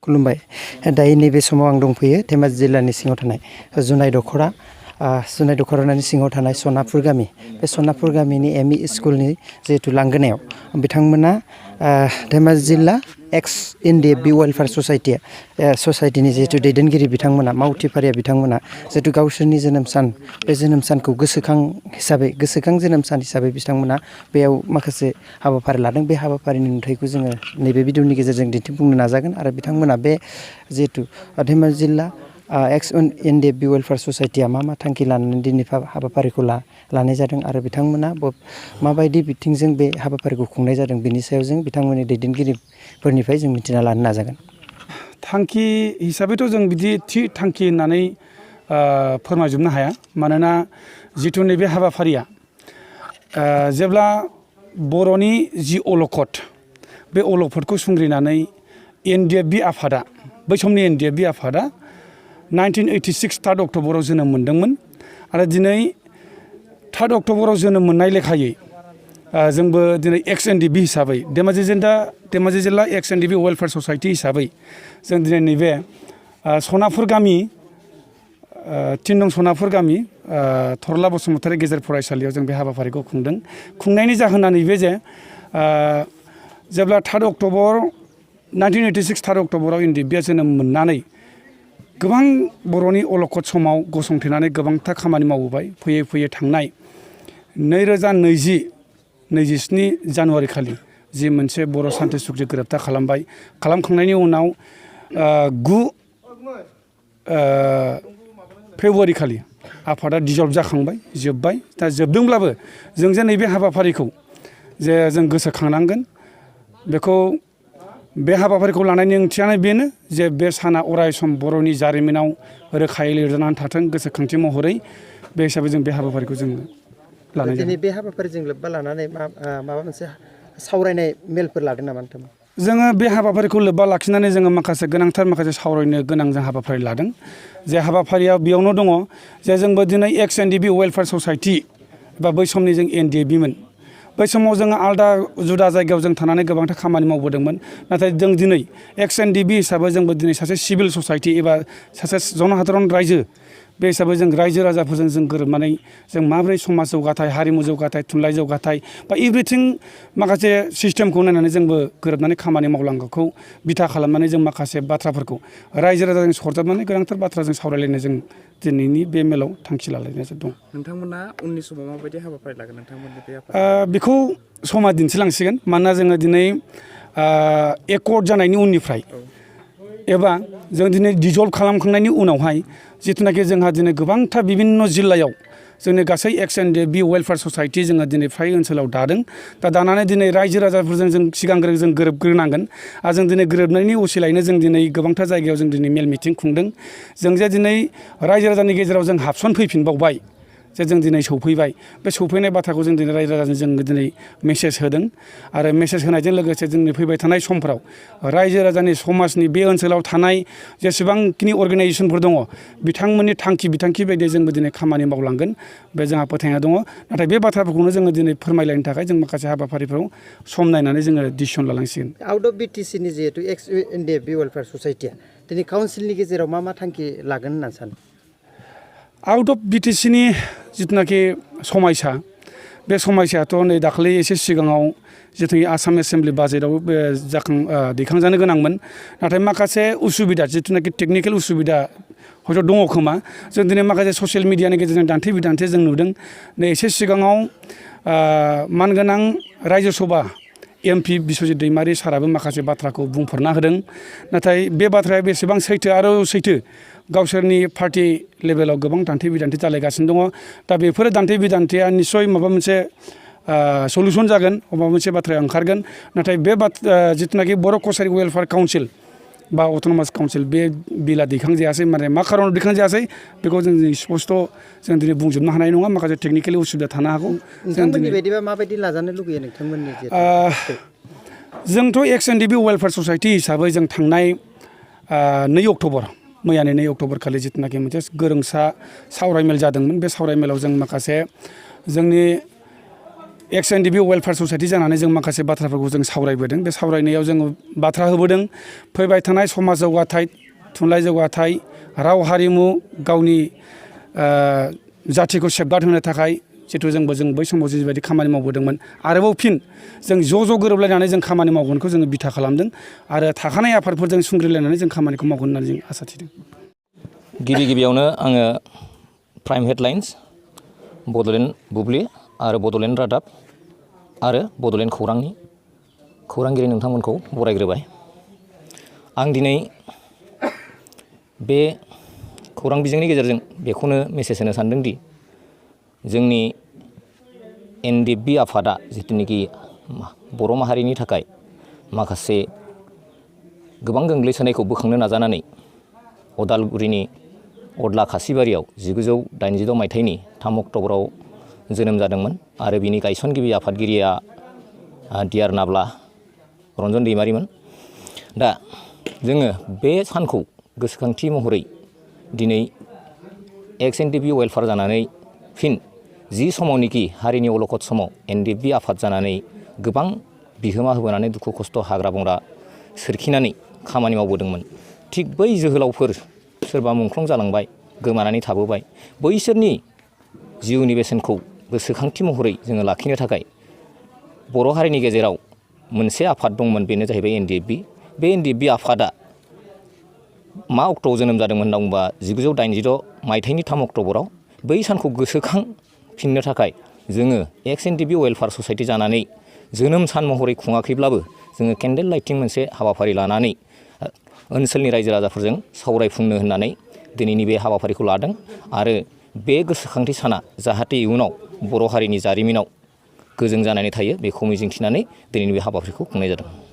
खुलुमबाय दायो नैबे समाव आं दंफैयो धेमाजि जिल्लानि सिङाव थानाय जुनाय दख'रानि सिङाव थानाय सनापुर गामि बे सनापुर गामिनि एमइ स्कुलनि जिहेतु लांगोनायाव बिथांमोना धेमाजि जिल्ला एक्स एनडिएफबि वेलफेयार ससाइटिनि जिहेतु दैदेनगिरि बिथांमोना मावथिफारिया बिथांमोना जिहेतु गावसोरनि जोनोम सान बे जोनोम सानखौ गोसोखां जोनोम सान हिसाबै बिथांमोना बेयाव माखासे हाबाफारि लादों बे हाबाफारिनि नुथायखौ जोङो नैबे भिडिअनि गेजेरजों दिन्थिफुंनो नाजागोन आरो बिथांमोना बे जिहेतु धेमाजि जिल्ला एक्स एनडिएफबि वेलफेयार ससाइटिया मा थांखि लानानै दिनै हाबाफारिखौ लानाय जादों आरो बिथांमोना माबायदि बिथिंजों बे हाबाफारिखौ खुंनाय जादों बिनि सायाव जों बिथांमोननि दैदेनगिरिफोरनिफ्राय जों मिथिना लानो नाजागोन। थांखि हिसाबैथ' जों बिदि थि थांखि होननानै फोरमायजोबनो हाया मानोना जिथु नैबे हाबाफारिया जेब्ला बर'नि जि अलखद बे अलखदखौ संग्रिनानै एनडिएफबि आफादा बै समनि एनडिएफबि आफादा 1986 3 अक्ट'बराव जोनोम मोन्दोंमोन आरो दिनै 3 अक्ट'बराव जोनोम मोननाय लेखायै जोंबो दिनै एक्स एनडिएफबि हिसाबै धेमाजि जिल्ला एक्स एनडिएफबि वेलफेयार ससाइटि हिसाबै जों दिनै नैबे सनापुर गामि 3 नं सनापुर गामि थरला बसुमतारी गेजेर फरायसालियाव जों बे हाबाफारिखौ खुंनायनि जाहोना नैबे जे जेब्ला 3 अक्ट'बर 1986 3 अक्ट'बराव एनडिएफबिआ जोनोम मोननानै गोबां बर'नि अलखद समाव गसंथेनानै गोबांथार खामानि मावबोबाय फैयै थांनाय 2027 जानुवारि खालि जि मोनसे बर' सान्थि सुक्ति गोरोबथा खालामखांनायनि उनाव 9 फेब्रुवारि खालि आफादा दिजल्भ जाखांबाय जोब्बाय दा जोबदोंब्लाबो जों जे नैबे हाबाफारिखौ जे जों गोसोखांनांगोन बेखौ बे हाबाफारिखौ लानायनि ओंथियानो बेनो जे बे साना अराय सम बर'नि जारिमिनाव रोखायै लिरजानानै थाथों गोसोखांथि महरै बे हिसाबै जों बे हाबाफारिखौ जों लानाय जादों। दिनै बे हाबाफारिजों लोब्बा लानानै माबा मोनसे सावरायनाय मेलफोर लादों नामा नोंथांमोन? जोङो बे हाबाफारिखौ लोब्बा लाखिनानै जोङो माखासे सावरायनो गोनां जों हाबाफारि लादों जे हाबाफारिया बेयावनो दङ जे जोंबो दिनै एक्स एनडिएफबि वेलफेयार ससाइटि बा बै समनि जों एनडिएफबिमोन बै समाव जोङो आलादा जुदा जायगायाव जों थानानै गोबांथार खामानि मावबोदोंमोन नाथाय जों दिनै एक्स एनडिएफबि हिसाबै जोंबो दिनै सासे सिभिल ससाइटि एबा सासे जनसाधारन रायजो बे हिसाबै जों रायजो राजाफोरजों जों गोरोबनानै जों माबोरै समाज जौगाथाय हारिमु जौगाथाय थुनलाइ जौगाथाय बा एभ्रिथिं माखासे सिस्टेमखौ नायनानै जोंबो गोरोबनानै खामानि मावलांगौखौ बिथा खालामनानै जों माखासे बाथ्राफोरखौ रायजो राजाजों सरजाबनानै गोनांथार बाथ्राजों सावरायलायनो जों दिनैनि बे मेलाव थांखि लालायनाय दं। नोंथांमोना उननि समाव माबायदि हाबाफारि लागोन नोंथांमोननि बे बेखौ समा दिन्थिलांसिगोन मानोना जोङो दिनै एकर्ड जानायनि उननिफ्राय एबा जों दिनै दिजल्भ खालामखांनायनि उनावहाय जिथुनाखि जोंहा दिनै गोबांथार बिभिन्न जिल्लायाव जोंनि गासै एक्स एनडिएफबि वेलफेयार ससाइटि जोङो दिनै फ्राय ओनसोलाव दानानै दिनै रायजो राजाफोरजों जों सिगांग्रो जों गोरोबग्रोनांगोन आरो जों दिनै गोरोबनायनि असिलायैनो जों दिनै गोबांथार जायगायाव जों दिनै मेल मिटिं खुंदों जों जे दिनै रायजो राजानि गेजेराव जों हाबसनफैफिनबावबाय जे जों दिनै सौफैबाय बे सौफैनाय बाथ्राखौ जों दिनै रायजो राजाजों जों दिनै मेसेज होदों आरो मेसेज होनायजों लोगोसे जोंनि फैबाय थानाय समफोराव रायजो राजानि समाजनि बे ओनसोलाव थानाय जेसेबांखिनि अर्गेनाइजेसनफोर दङ बिथांमोननि बिथांखि बायदियै जोंबो दिनै खामानि मावलांगोन बे जोंहा फोथायनाय दङ नाथाय बे बाथ्राफोरखौनो जोङो दिनै फोरमायलायनो थाखाय जों माखासे हाबाफारिफोराव सम नायनानै जोङो डिसिसन लानांसिगोन। आउट अफ बिटिसिनि जिहेतु एक्स एनडिएफबि वेलफेयार ससाइटिया दिनै काउन्सिलनि गेजेराव मा थांखि लागोन होननानै सानो? आउट अफ बिटिसिनि जिथुनाखि समायसा बे समायसायाथ' नै दाखालि एसे सिगाङाव जिथुनाखि आसाम एसेम्ब्लि बाजेटआव दैखांजानो गोनांमोन नाथाय माखासे उसुबिदा जिथुनाखि टेकनिकेल उसुबिदा हयथ' दङ खोमा जों दिनै माखासे ससियेल मिडियानि गेजेरजों दान्थे बिदान्थे जों नुदों नै एसे सिगाङाव मानगोनां रायजो सभा एमपि बिस्वजित दैमारि साराबो माखासे बाथ्राखौ बुंफोरना होदों नाथाय बे बाथ्राया बेसेबां सैथो गावसोरनि पार्टि लेभेलाव गोबां दान्थे बिदान्थे जालायगासिनो दङ दा बेफोर दान्थे बिदान्थेया निस्सय माबा मोनसे सलुसन जागोन माबा मोनसे बाथ्राया ओंखारगोन नाथाय बे जिथुनाखि बर' कसारि वेलफेयार काउन्सिल बा अट'नमास काउन्सिल बे बिला दैखांजायासै माने मा खारनाव दैखांजायासै बेखौ जों स्पस्ट' जों दिनै बुंजोबनो हानाय नङा माखासे टेकनिकेलि उसुबिदा थानो हागौ। नोंथांमोननि बायदिबा माबायदि लाजानो लुगैयो नोंथांमोननि जोंथ' एक्स एनडिएफबि वेलफेयार ससाइटि हिसाबै जों थांनाय 2 अक्ट'बर मैयानि 2 अक्ट'बर खालि जिथुनाखि मोनसे गोरोंसा सावरायमेल जादोंमोन बे सावरायमेलाव जों माखासे जोंनि एक्स एन डि बि वेलफेयार ससाइटि जानानै जों माखासे बाथ्राफोरखौ जों सावरायबोदों। बे सावरायनायाव जोङो बाथ्रा होबोदों फैबाय थानाय समाज जौगाथाय, थुनलाइ जौगाथाय, राव हारिमु, गावनि जाथिखौ सेफगार्ड होनो थाखाय जिथु जों बै समाव जिबायदि खामानि मावबोदोंमोन आरोबाव फिन जों ज' गोरोबलायनानै जों खामानि मावगोनखौ जोङो बिथा खालामदों आरो थाखानाय आफादफोरजों सुंग्रिलायनानै जों खामानिखौ मावगोन होननानै जों आसा थिदों। गिबियावनो आङो प्राइम हेडलाइन्स, बड'लेण्ड बुब्लि आरो बड'लेण्ड रादाब आरो बड'लेण्ड खौरांनि खौरांगिरि नोंथांमोनखौ बरायग्रोबाय। आं दिनै बे खौरां बिजोंनि गेजेरजों बेखौनो मेसेज होनो सानदोंदि जोंनि NDB आफादा जिथुनिखि बर' माहारिनि थाखाय माखासे गोबां गोग्लैसोनायखौ बोखांनो नाजानानै अदालगुरिनि अदला खासिबारियाव 1986 मायथाइनि 3 अक्ट'बराव जोनोम जादोंमोन आरो बिनि गायसनगिरि आफादगिरिया डिआर नाब्ला रन्जन दैमारिमोन। दा जोङो बे सानखौ गोसोखांथि महरै दिनै एक्स NDB वेलफेयार जानानै फिन जि समावनिखि हारिनि अलखद समाव NDB आफाद जानानै गोबां बिहोमा होबोनानै दुखु खस्थ' हाग्रा बंग्रा सोरखिनानै खामानि मावबोदोंमोन, थिग बै जोहोलावफोर सोरबा मुंख्लं जालांबाय, गोमानानै थाबोबाय, बैसोरनि जिउनि बेसेनखौ गोसोखांथि महरै जोङो लाखिनो थाखाय बर' हारिनि गेजेराव मोनसे आफाद दंमोन, बेनो जाहैबाय NDB। बे NDB आफादा मा अक्ट'आव जोनोम जादोंमोन होनना बुंबा 1986 मायथाइनि 3 अक्ट'बराव। बै सानखौ गोसोखांफिननो थाखाय जोङो एक्स NDB वेलफेयार ससाइटि जानानै जोनोम सान महरै खुङाखैब्लाबो जोङो केन्डेल लाइटिं मोनसे हाबाफारि लानानै ओनसोलनि रायजो राजाफोरजों सावरायफुंनो होननानै दिनैनि बे हाबाफारिखौ लादों आरो बे गोसोखांथि साना जाहाथे इयुनाव बर' हारिनि जारिमिनाव गोजों जानानै थायो बेखौ मिजिंथिनानै दिनैनि बे हाबाफारिखौ खुंनाय जादों।